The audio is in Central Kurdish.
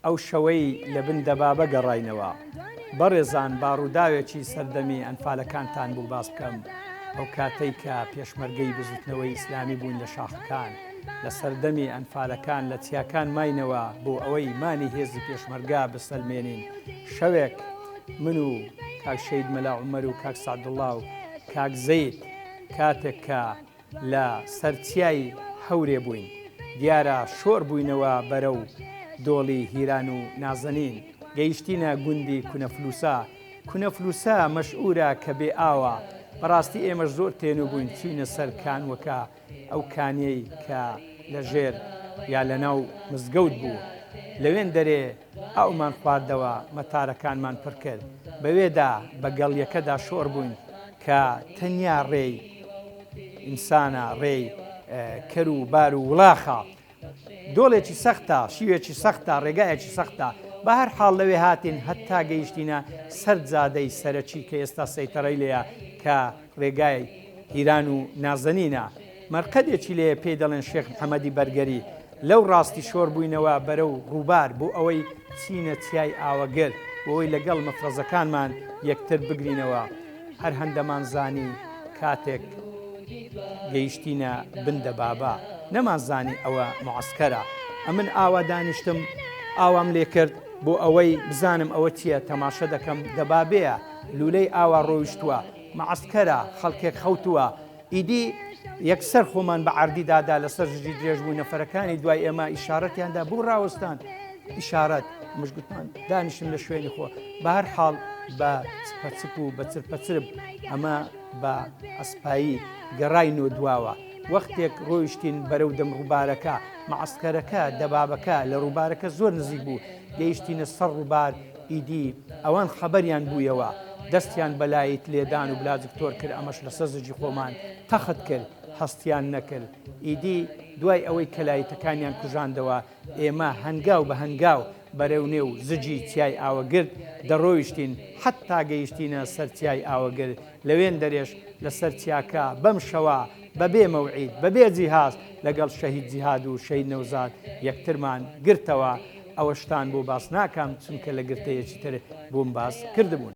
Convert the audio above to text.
ئەو شەوەی لە بن دەبابە گەڕاینەوە. بەڕێزان با ڕووداوێکی سەردەمی ئەنفالەکانتان بۆ باس بکەم، ئەو کاتەی کە پێشمەرگەی بزوتنەوەی ئیسلامی بووین لە شاخەکان، لە سەردەمی ئەنفالەکان لە چیاکان ماینەوە بۆ ئەوەی مانی هێزی پێشمەرگە بسەلمێنین، شەوێک من و کاک شەهید مەلا عومەر و کاک سەعدوڵا و کاک زەید کاتێک کە لە سەر چیای هەورێ بووین. دیارە شۆر بووینەوە بەرەو دۆڵی هیران و نازەنین. گەیشتینە گوندی کونەفلووسە. کونەفلووسە مەشئوورە کە بێ ئاوە. بەڕاستی ئێمەش زۆر تێنوو بووین چووینە سەر کانووەکە، ئەو کانیەی کە لە ژێر یا لە ناو مزگەوت بوو. لەوێندەرێ ئاومان خواردەوە، مەتارەکانمان پڕ کرد. بەوێدا بە گەڵیەکەدا شۆڕ بووین کە تەنیا ڕێی ئینسانە، ڕێی کەر و بار و وڵاخە. دۆڵێکی سەختە، شیوێکی سەختە، ڕێگایەکی سەختە. بە هەر حاڵ لەوێ هاتین هەتا گەیشتینە سەر جادەی سەرەکی کە ئێستا سەیتەڕەی لێیە کە ڕێگای هیران و نازەنینە. مەرقەدێکی لێیە پێی دەڵێن شێخ محەمەدی بەرگەری. لەو ڕاستی شۆڕ بووینەوە بەرەو ڕووبار بۆ ئەوەی بچینە چیای ئاوەگر بۆ ئەوەی لەگەڵ مەفرەزەکانمان یەکتر بگرینەوە. هەر هەندەمان زانی کاتێک گەیشتینە بن دەبابە نەمانزانی ئەوە موعەسکەرە. ئەمن ئاوا دانیشتم ئاوام لێ کرد بۆ ئەوەی بزانم ئەوە چییە تەماشە دەکەم دەبابەیە لوولەی ئاوا ڕۆیشتووە مەعەسکەرە خەڵکێک خەوتووە ئیدی یەکسەر خۆمان بە عەردی دادا لەسەر ژی درێژ بوو نەفەرەکانی دوای ئێمە ئیشارەتیان دا بۆ ڕاوەستان ئیشارەت ئەمەش گوتمان دانیشتن لە شوێنی خۆ بە هەر حاڵ بە چپەچپ و بە چرپەچرپ ئەمە بە ئەسپایی گەڕاینەوە دواوە وەختێک ڕۆیشتین بەرەو دەم ڕووبارەکە مەعەسکەرەکە دەبابەکە لە ڕووبارەکە زۆر نزیک بوو گەیشتینە سەر ڕووبار ئیدی ئەوان خەبەریان بوویەوە دەستیان بە لایت لێدان و بلاجکتۆر کرد ئەمەش لەسەر زگی خۆمان تەخت کرد هەستیان نەکرد ئیدی دوای ئەوەی کە لایتەکانیان کوژاندەوە ئێمە هەنگاو بە هەنگاو بەرەو نێو زگی چیای ئاوەگرد دەڕۆیشتین حەتتا گەیشتینە سەر چیای ئاوەگر لەوێندەرێش لەسەر چیاکە بەم شەوە بەبێ مەوعید بەبێ جیهاز لەگەڵ شەهید جیهاد و شەهید نەوزاد یەکترمان گرتەوە ئەوەشتان بۆ باس ناکەم چونکە لە گرتەیەکی تر بۆم باس کردبوون.